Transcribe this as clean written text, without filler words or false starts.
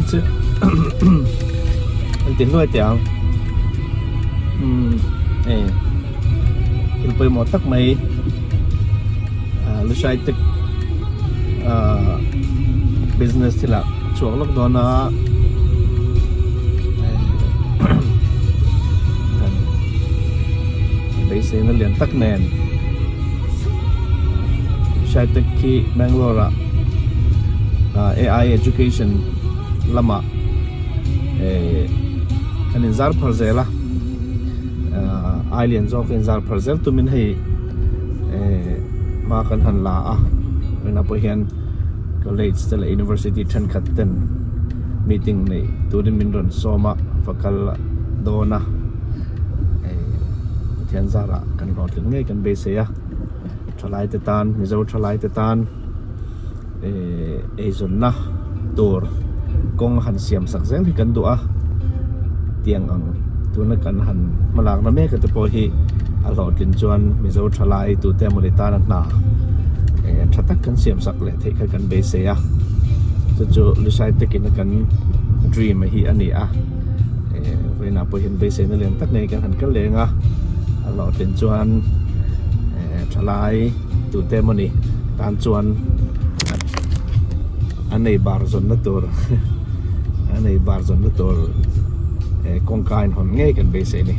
Vawiin chu an ti hluai teh ang umm hei thil pawimawh tak mai ah lushai te ah business thil ah chhuak lawk dawn a beisei na lian tak nen lushai te khi Bangalore ah ah ai education lamah eh an inzar phar zel a ah ai lian zawk a inzar phar zel tumin hei eh hma kan han la a tunah pawh hian college te leh university thenkhat ten meeting neih turin min rawn sawm a va kal dawn a eh Pathian zarah kan hlawhtling ngei kan beisei a thalai te tan Mizo thalai te tan. eh eizawnna tur kawng han siam sak zel hi kan duh a tiang ang tuna kan han hmalakna mek te pawh hi a hlawhtlin chuan Mizo thalai tute emawni tana hna eh tha tak kan siam sak leh theih kha kan beisei a chu chu Lusai takin a kan dream hi a ni a eh vawiinah pawh hian beiseina lian tak nei kan han kal leng a a hlawhtlin chuan eh thalai tute emawni tan chuan a nei bar zawnna tur a nei bar zawnna tur eh kawngka inhawn ngei kan beisei a ni.